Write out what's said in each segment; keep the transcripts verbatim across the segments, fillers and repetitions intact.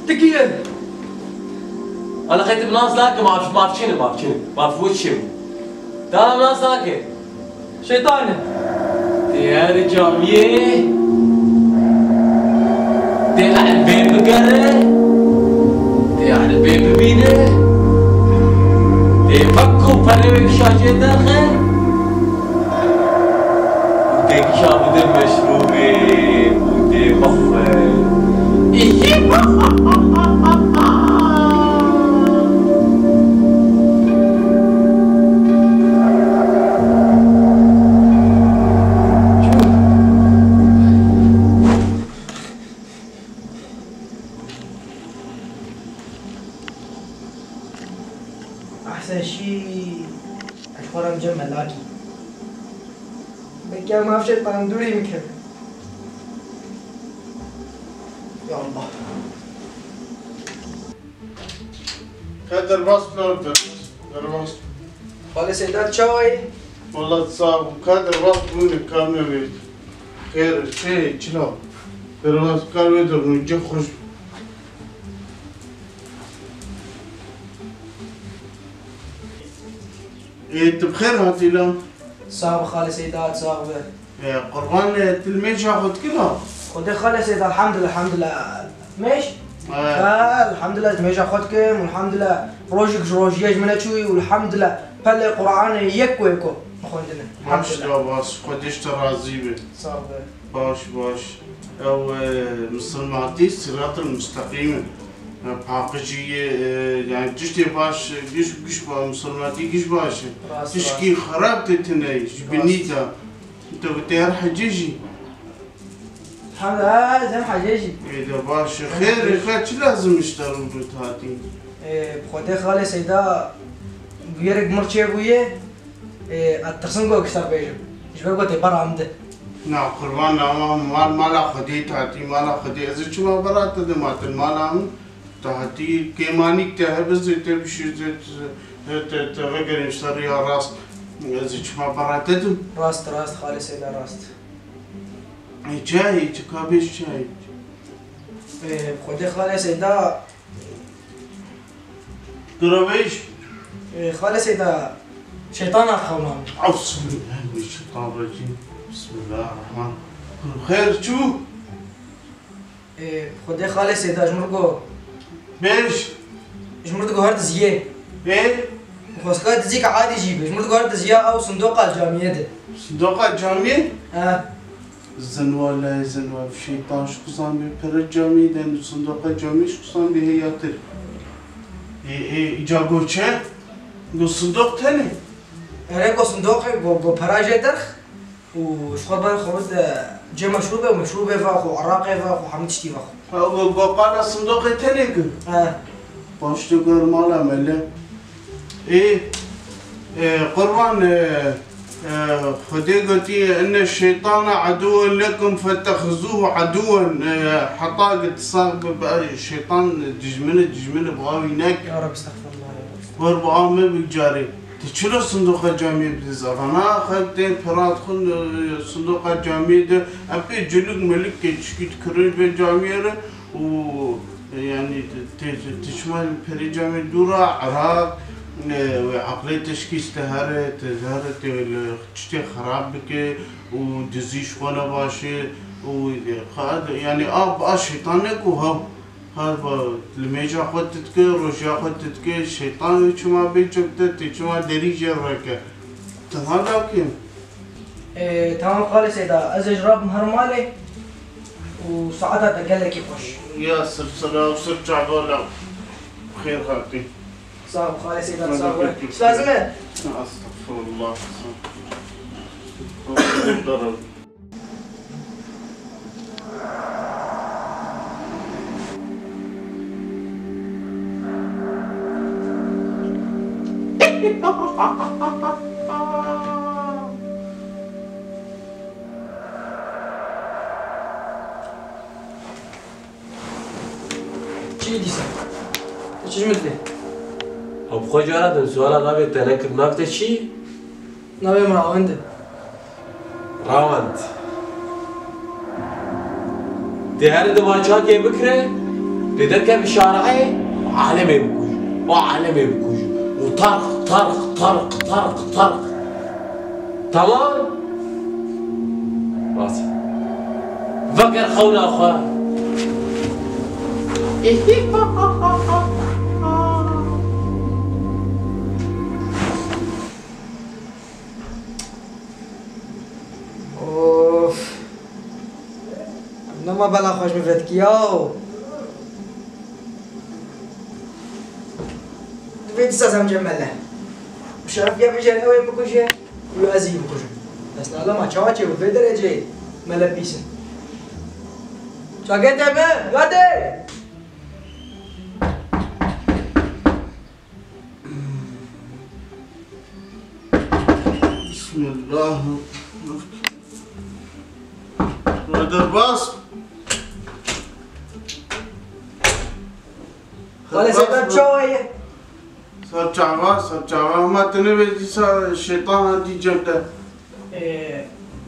Tikî ye. Ala qey tu nas nake, maf, mafçîne, mafçîne. Maf wê çi ye? Dana nas nake. Şeytan e. Tê here camiyê, tê elbê bigere, tê elbê bibîne, tê wek ku perê wê kişa jê derxe, û tê kişa bide meşrûbê û tê bixwe. Ehsen şî, ez xwe re cem melakî. Belkî em ev şeytan dûrî bikin. Ya Allah. Ka derbas bû, derbas, derbas. Xalê Seyda çawa yî? Wela sax bû, ka derbas bûne, ka me wê. Xêr, çi, çila? Derbas kar wê de bûn, cih xweş. Ê, tu bi xêr hatî la? Sax bi xalê Seyda, sax bi. Ê, qurban, ê, tu li mêja xwe dikî la? Xwedê xalê Seyda, elhamdulillah, elhamdulillah. Mêj? He. He, elhamdulillah, mêja xwe dikim, elhamdulillah. Rojek ji rojiyê ji min neçûyî, elhamdulillah. Pelê Qur'anê yek ku yeko xwendine. Baş elhamdulillah. Ya, baş, Xwedê ji te razî be. Sax be. Baş, baş. Ew, e, misilmatî siratil musteqîm e. E, paqijî ye, e, yani tiştê baş, e, giş, giş ba-, misilmatî giş baş e. Rast, rast. Tişkî xerab tê tune ye, ji binî de. Rast. Tu bi tê her hecê jî. Hem, ha, hem hecê jî. Ê de baş e. Hem hecê jî. Xêr, xêr, çi lazim ji te rû hatî? E, bi Xwedê xalê Seyda bûyerek mir çêbûye. Ê, ez tirsim ku kisa bêjim. Ji ber ku tê bera min de. Na, qurban, ama mal, mala Xwedê, tu hatî mala Xwedê. Ez ê çima bera te de, ma tu mala min, tu hatî kêmanîk te hebe zê te bişî zê te, te, te vegerîn ser rêya rast. Ez ê çima bera te dim. Rast, rast, xalê Seyda, rast. Ê, çayê, çi ka bêj çayê. Ê, Xwedê xalê Seyda, Dura bêj. Ê, xalê Seyda, şeytana xewna min. Eûzubillahimineşşeytanirracîm. Bismillahirrahman. Xêr çû? Ê, Xwedê xalê Seyda, ji min re got. Bêj. Ji min re digot her diziyê. Ê? Xwestka dizîka adî jî be. Ji min re digot her diziya ew sindoqa camiyê de. Sindoqa camiyê? He. Zinwa lay zinwa, şeytan ji kusan bê pere camî de, sindoqa camî ji kusan bê hêyatir. Ê, ê, îca go çi? Go sindoq tenê? Ere go sindoqê, go, go pera jê derx û ji xwe ber xwe bide cê meşrûbê û meşrûbê ve xwe, eraqê ve xwe, hemû tiştî ve xwe. Ha, go, go qala sindoqê tenê ki? He. Paştê gur mala mele. Ê, ê, qurban, ê, ê, Xwedê gotî, "Inne şeytane aduwen lekum fettexizuhu aduwen." Ê, heta ki tu sax bi, bi, şeytan dijmin e, dijmin e, bi awî nek. Ya Rabbi, estağfirullah, ya Rabbi. Wer bi a me bi carê. Tu çilo sindoqa camiyê bidî zava? Na, xelk tên pira dixwin, ê, sindoqa camiyê de. Em pê cilûk milûk kê çikî dikirin vê camiyê re. û, e, yanî, te, te, te çima perê camê dû ra, Iraq, e, wê aqilê te şikî, te here, te here, te li tiştê xerab bike û dizî ji xwe ne baş e û, e, qad, yanî, a, a şeytan ne ku hew, her ba, li mêja xwe tu dike, rojiya xwe tu dike, şeytan wê çima bê cem te, tê çima derî jê reke. Te ma dakê? Ê, tamam xalê Seyda, ez ê ji rabim her malê û saeta te gelekî xweş. Ya sir sira û sir çava la xêr hatî. Sağ ol xalê Seyda, sağ ol. Lazim e? Estağfurullah. Çi dîsa? Tu çi ji min dibê? Ew bi xwe cara din, suala navê te nekir, nav te çi? Navê min Rawend e. Rawend. Tê here di maçakê bikire? Dê derkevî şareyê, alemê bikujî. O alemê bikujî. Û tarq, tarq, tarq, tarq, tarq. Tamam? Bas. Veger xewna xwe. Of. Nema bela xwe ji min vedikiya. Divê dîsa zemce mele. Bi şeref ya bêje ew ê bikuje, ya ez yî bikujim. Destala ma çawa çê bi vê dereceyê mele pîs in. Çakê te me, ya de! Bismillah. Derbas. Xalê Seyda çawa ye? Ser çava, ser çava. Hema tu nivê dîsa şeytan hatî cem te. Ee,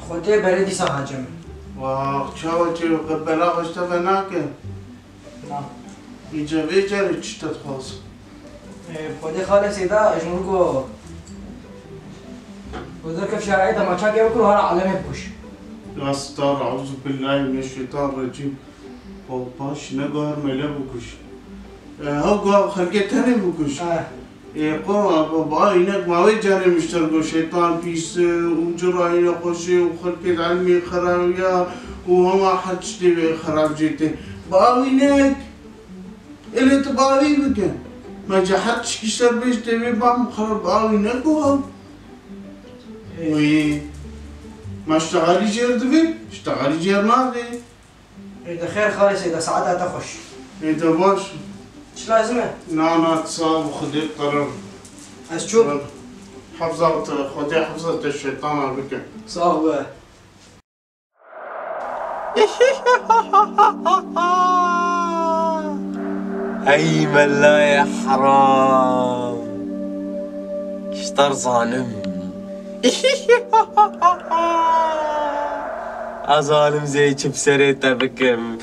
Xwedê berê dîsa ha cem. Wah, çawa çê qe bela xwe ji te ve nake. Na. Îca vê carê çi te dixwaz? Ee, Xwedê xalê Seyda, ji min go. Xwedê kef şerayê demaçak ew kir, hara alemê bikuş. Ya star, euzu billahi mineşşeytanirracim. Baş ne gar mele bikuş. E, ew gar xelkê tenê bikuş. Ha. Ê, qo, ba, ba, înek ma wê carê mişter go şeytan pîs e, û cira îne xweşê û xelkê di ilmê xerabiya û hema her tiştê wê xerab jê tê. Ba wînek, ê lê tu ba wî bike. Me ji her tişkî ser bêj tê wê bam xerab ba wînek go ew. Ê. Wî, ma ştegalî jêr divê, ştegalî jêr navê. Ê de xêr xalê Seyda, saeta te xweş. Ê de baş. Çi lazim e? Na, na, tu sax û Xwedê qerar. Ez çûm. Hefza te, Xwedê hefza te şeytana bike. Sax be. Hey melayê heram. Ştar zalim. A zalim zey çi bi serê te bikim.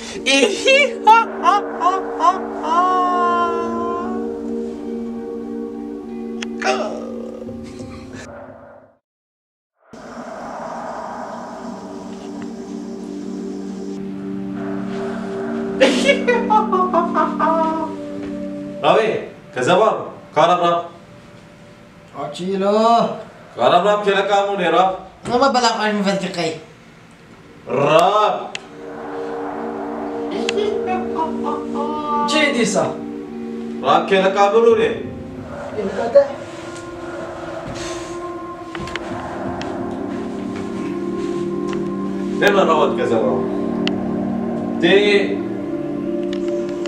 Ravê, kezeba, kara bra. Açîlo. Kara bra, kêleka mûnê ra. Ama bela xwe min vedikey. Rab. Çi dîsa? Rab kêleka min rûnê. Kêleka te? Dema rawat kezeba. Tê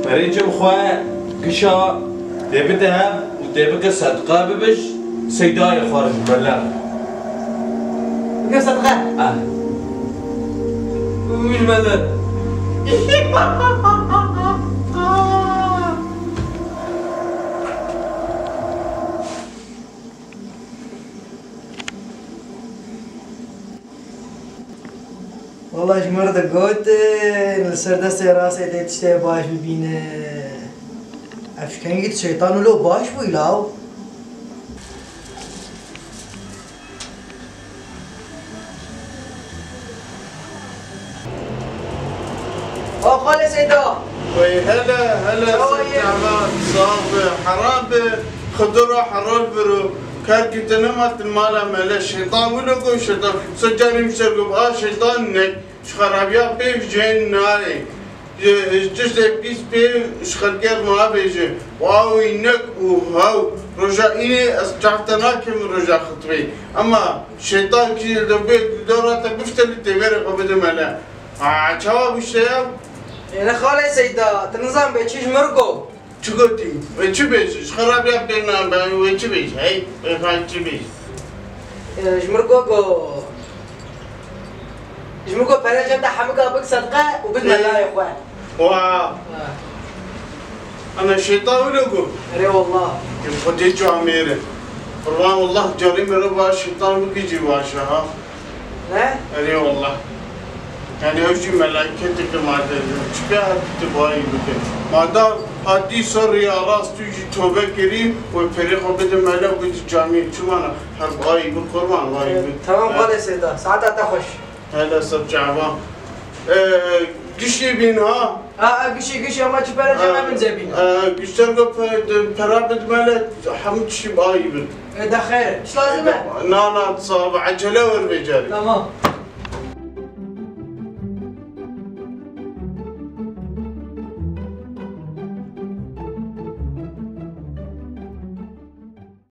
perê çim xwe gişa tê bide hev û tê bike sedqa bibij seydayê xwe ji mele. Bike sedqa? Ah. Û ji mele. Wala ji mir digotin, li ser destê rastê tê tiştê baş bibîne. Ev ji kengî şeytan wilo baş bû law? Xalê Seyda. Wey hele, hele, çawa ye? Ser çava, sax be, heram be, xidira heral biro. Kerkî te nema tin mala mele, şeytan wilo go şeytan. Se carî min ser go, a şeytan ne, ji xerabiya pê jên nayê. Ji, ji tiştê pîs pê ji xelkê nabêje. Wa wî nek û hew. Roja înê ez çav te nakim roja xitbê. Ema şeytan kî li dora te biftelî tê vêrê xwe bide mele. Ha, çawa bû işte ya? Ê ne xalê Seyda, tu nizan bê çi ji mir go. Çi gotî? Wê çi bêje? Ji xerabiya pê nabe, wê çi bêje? Hey, wê xal çi bêje? Ê, ji mir go go. Ji mir go pere cem de hemika bik sedqe û bid melayê xwe. Wa. Ha. Ana şeytan wilo go. Erê wallah. Em Xwedê camêre. Qurban wallah carî mero ba şeytan bikî cî baş e ha. Ne? Erê wallah. Yani ew jî meleketeke madem çi pê hatî tu bayî bike. Madem hatî ser rêya rast tu jî tobe kirî û perê xwe bide mele û bide camiyê. Çima ne? Her bayî bi qurban bayî bi. Tamam, Evet. Xalê Seyda. Saeta te xweş. Hele ser çava. Ee, gişê bîn ha. Ha, ha, gişê, gişê, ama çi pere cem min zebîn. Ee, gişter go pe-, de-, pera bid mele, hemû tiştî bayî bin. E, de xeyr. Çi lazim e? Na, na, sabe, ecele wer becerî. Tamam.